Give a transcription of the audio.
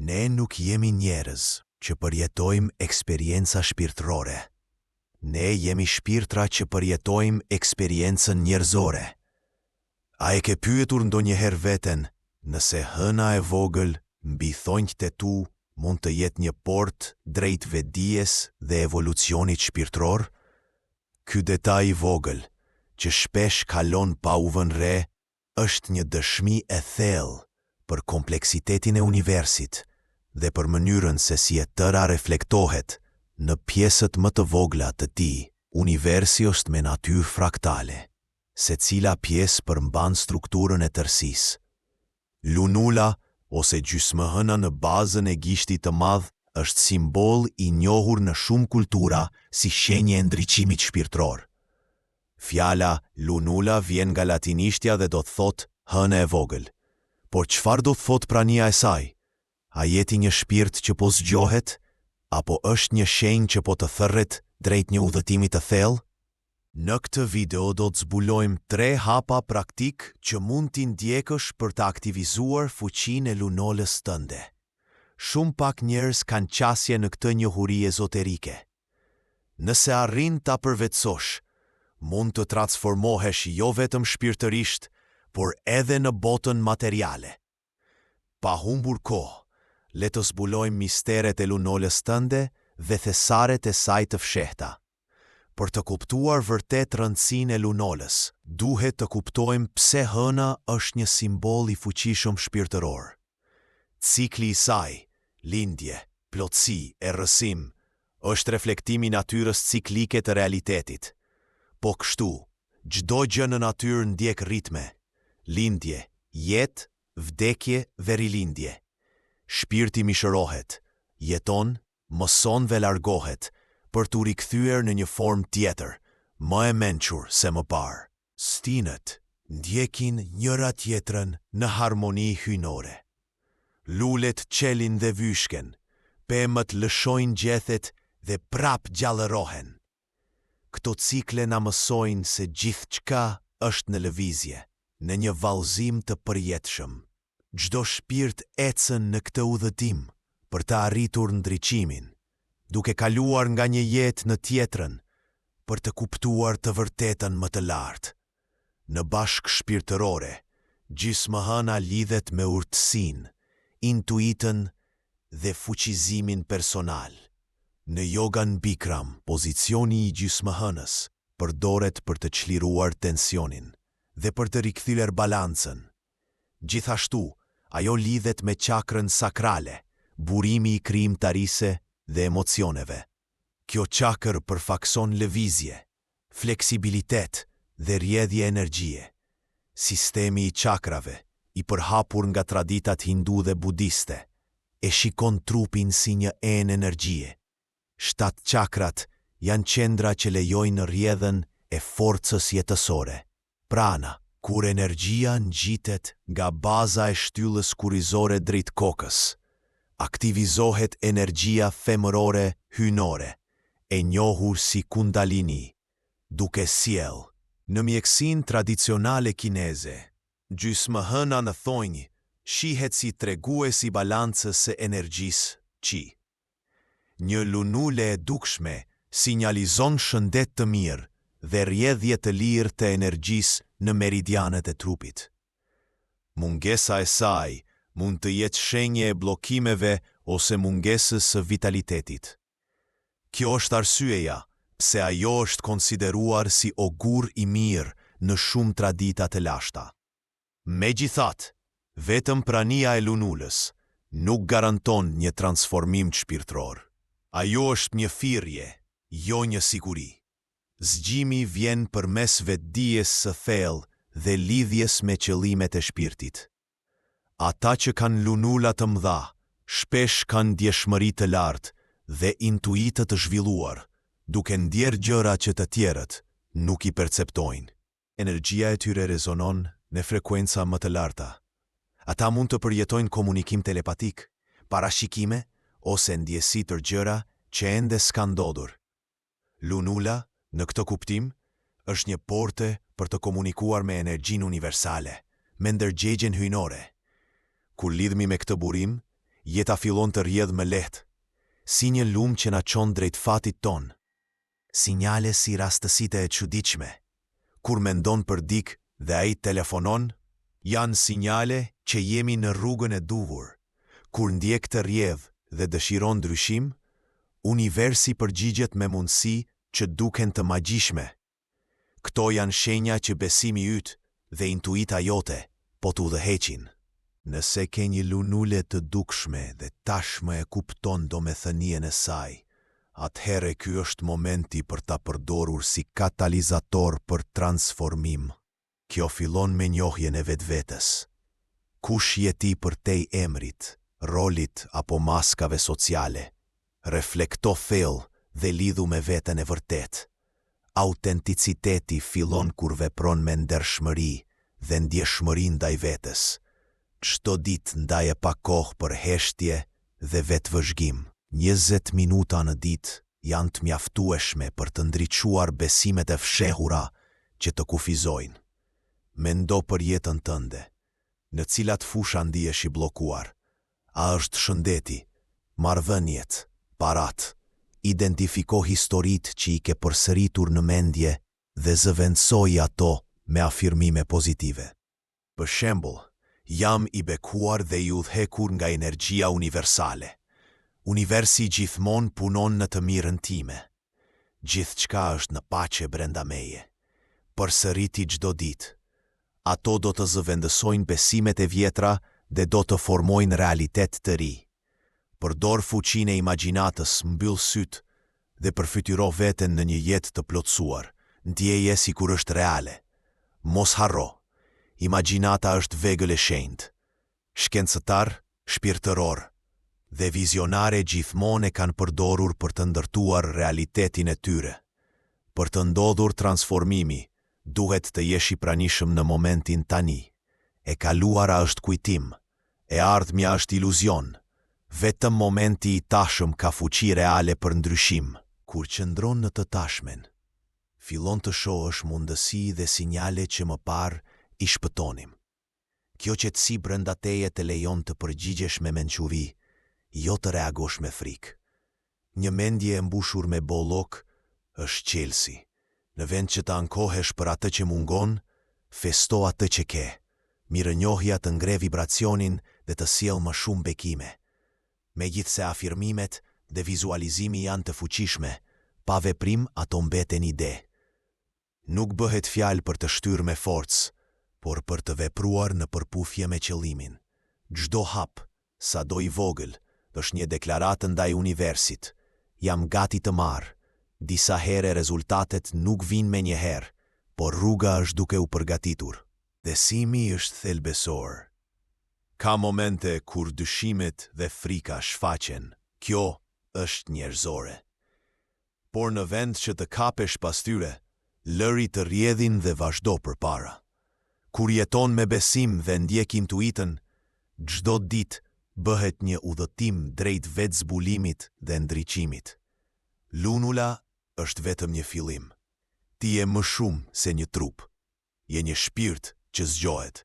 Ne nuk jemi njerëz që përjetojmë eksperienca shpirtërore. Ne jemi shpirtra që përjetojmë eksperiencën njerëzore. A e ke pyetur ndonjëherë veten nëse hëna e vogël mbi thonjtë e tu mund të jetë një portë drejt vetëdijes dhe evolucionit shpirtëror? Ky detaj i vogël, që shpesh kalon pa u vënë re, është një dëshmi e thellë për kompleksitetin e universit dhe për mënyrën se si e tëra reflektohet në pjesët më të vogla të tij. Universi është me natyrë fraktale, secila pjesë përmban strukturën e tërësisë. Lunula ose gjysmëhëna në bazën e gishtit të madh është simbol i njohur në shumë kultura si shenjë e ndriçimit shpirtëror. Fjala lunula vjen nga latinishtja dhe do të thotë hënë e vogël. Por çfarë do të thotë prania e saj? A je ti një shpirt që po zgjohet, apo është një shenjë që po të thërret drejt një udhëtimi të thellë? Në këtë video do të zbulojmë tre hapa praktikë që mund t'i ndjekësh për të aktivizuar fuqinë e lunolës tënde. Shumë pak njerëz kanë qasje në këtë njohuri ezoterike. Nëse arrin ta përvetësosh, mund të transformohesh jo vetëm shpirtërisht, por edhe në botën materiale. Pa humbur kohë, le të zbulojmë misteret e lunolës tënde dhe thesaret e saj të fshehta. Për të kuptuar vërtet rëndësinë e lunolës, duhet të kuptojmë pse hëna është një simbol i fuqishëm shpirtëror. Cikli i saj, lindje, plotësi, errësim, është reflektim i natyrës ciklike të realitetit. Po kështu, çdo gjë në natyrë ndjek ritme, lindje, jetë, vdekje dhe rilindje. Shpirti mishërohet, jeton, mëson dhe largohet, për t'u rikthyer në një formë tjetër, më e mençur se më parë. Stinët ndjekin njëra-tjetrën në harmoni hyjnore. Lulet çelin dhe vyshken, pemët lëshojnë gjethet dhe prapë gjallërohen. Këto cikle na mësojnë se gjithçka është në lëvizje, në një vallëzim të përjetshëm. Çdo shpirt ecën në këtë udhëtim për të arritur ndriçimin, duke kaluar nga një jetë në tjetrën për të kuptuar të vërtetën më të lartë. Në bashkë shpirtërore, gjysmëhëna lidhet me urtësinë, intuitën dhe fuqizimin personal. Në jogan Bikram, pozicioni i gjysmëhënës përdoret për të çliruar tensionin dhe për të rikthyer balancën. Gjithashtu, ajo lidhet me çakrën sakrale, burimi i krijimtarisë dhe emocioneve. Kjo çakër përfaqëson lëvizje, fleksibilitet dhe rrjedhje energjie. Sistemi i çakrave, i përhapur nga traditat hindu dhe budiste, e shikon trupin si një enë energjie. Shtatë çakrat janë qendra që lejojnë rrjedhën e forcës jetësore, prana. Kur energjia ngjitet nga baza e shtyllës kurrizore drejt kokës, aktivizohet energjia femërore hyjnore, e njohur si kundalini, duke sjellë. Në mjekësinë tradicionale kineze, gjysmëhëna në thonj shihet si tregues i balancës së energjisë qi. Një lunule e dukshme sinjalizon shëndet të mirë dhe rrjedhje të lirë të energjisë në meridianet e trupit. Mungesa e saj mund të jetë shenjë e bllokimeve ose mungesës së vitalitetit. Kjo është arsyeja pse ajo është konsideruar si ogur i mirë në shumë tradita të lashta. Megjithatë, vetëm prania e lunulës nuk garanton një transformim shpirtëror. Ajo është një thirrje, jo një siguri. Zgjimi vjen përmes vetëdijes së thellë dhe lidhjes me qëllimet e shpirtit. Ata që kanë lunula të mëdha, shpesh kanë ndjeshmëri të lartë dhe intuitë të zhvilluar, duke ndjerë gjëra që të tjerët nuk i perceptojnë. Energjia e tyre rezonon në frekuenca më të larta. Ata mund të përjetojnë komunikim telepatik, parashikime ose ndjesi të gjëra që ende s'kanë ndodhur. Lunula, në këtë kuptim, është një portë për të komunikuar me energjinë universale, me ndërgjegjen hyjnore. Kur lidhemi me këtë burim, Jeta fillon të rrjedhë më lehtë, si një lumë që na çon drejt fatit tonë. Sinjale si rastësitë e çuditshme, kur mendon për dikë dhe ai telefonon, janë sinjale që jemi në rrugën e duhur. Kur ndjek këtë rrjedhë dhe dëshiron ndryshim, universi përgjigjet me mundësi që duken të magjishme. Këto janë shenja që besimi yt dhe intuita jote po të udhëheqin. Nëse ke një lunule të dukshme dhe tashmë e kupton domethënien e saj, atëherë ky është momenti për ta përdorur si katalizator për transformim. Kjo fillon me njohjen e vetvetes. Kush je ti përtej emrit, rolit apo maskave sociale? Reflekto thellë dhe lidhu me veten e vërtetë. Autenticiteti fillon kur vepron me ndershmëri dhe ndjeshmëri ndaj vetes. Çdo ditë ndaje pak kohë për heshtje dhe vetëvëzhgim. 20 minuta në ditë janë të mjaftueshme për të ndriçuar besimet e fshehura që të kufizojnë. Mendo për jetën tënde. Në cilat fusha ndihesh i bllokuar? A është shëndeti, marrëdhëniet, paratë? Identifiko historitë që i ke përsëritur në mendje dhe zëvendësoji ato me afirmime pozitive. Për shembull, jam i bekuar dhe i udhëhequr nga energjia universale. Universi gjithmonë punon në të mirën time. Gjithçka është në paqe brenda meje. Përsëriti çdo ditë. Ato do të zëvendësojnë besimet e vjetra dhe do të formojnë realitet të ri. Përdor fuqinë e imagjinatës, mbyll sytë dhe përfytyro veten në një jetë të plotësuar, ndjeje sikur është reale. Mos harro, imagjinata është vegël e shenjtë. Shkencëtarë shpirtërorë dhe vizionarë gjithmonë e kanë përdorur për të ndërtuar realitetin e tyre. Për të ndodhur transformimi, duhet të jesh i pranishëm në momentin tani. E kaluara është kujtim, E ardhmja është iluzion. Vetëm momenti i tashëm ka fuqi reale për ndryshim. Kur qëndron në të tashmen, fillon të shohësh mundësi dhe sinjale që më parë i shpëtonim. Kjo qetësi brenda teje të lejon të përgjigjesh me mençuri, jo të reagosh me frikë. Një mendje e mbushur me bollëk është çelësi. Në vend që të ankohesh për atë që mungon, festo atë që ke. Mirënjohja të ngre vibracionin dhe të sjell më shumë bekime. Megjithëse afirmimet dhe vizualizimi janë të fuqishme, pa veprim ato mbeten ide. Nuk bëhet fjalë për të shtyrë me forcë, por për të vepruar në përputhje me qëllimin. Çdo hap, sado i vogël, është një deklaratë ndaj universit, Jam gati të marr. Disa herë rezultatet nuk vijnë menjëherë, por rruga është duke u përgatitur. Besimi është thelbësor. Ka momente kur dyshimet dhe frika shfaqen, kjo është njerëzore. Por në vend që të kapesh pas tyre, lëri të rrjedhin dhe vazhdo përpara. Kur jeton me besim dhe ndjek intuitën, çdo ditë bëhet një udhëtim drejt vetëzbulimit dhe ndriçimit. Lunula është vetëm një fillim. Ti je më shumë se një trup. Je një shpirt që zgjohet.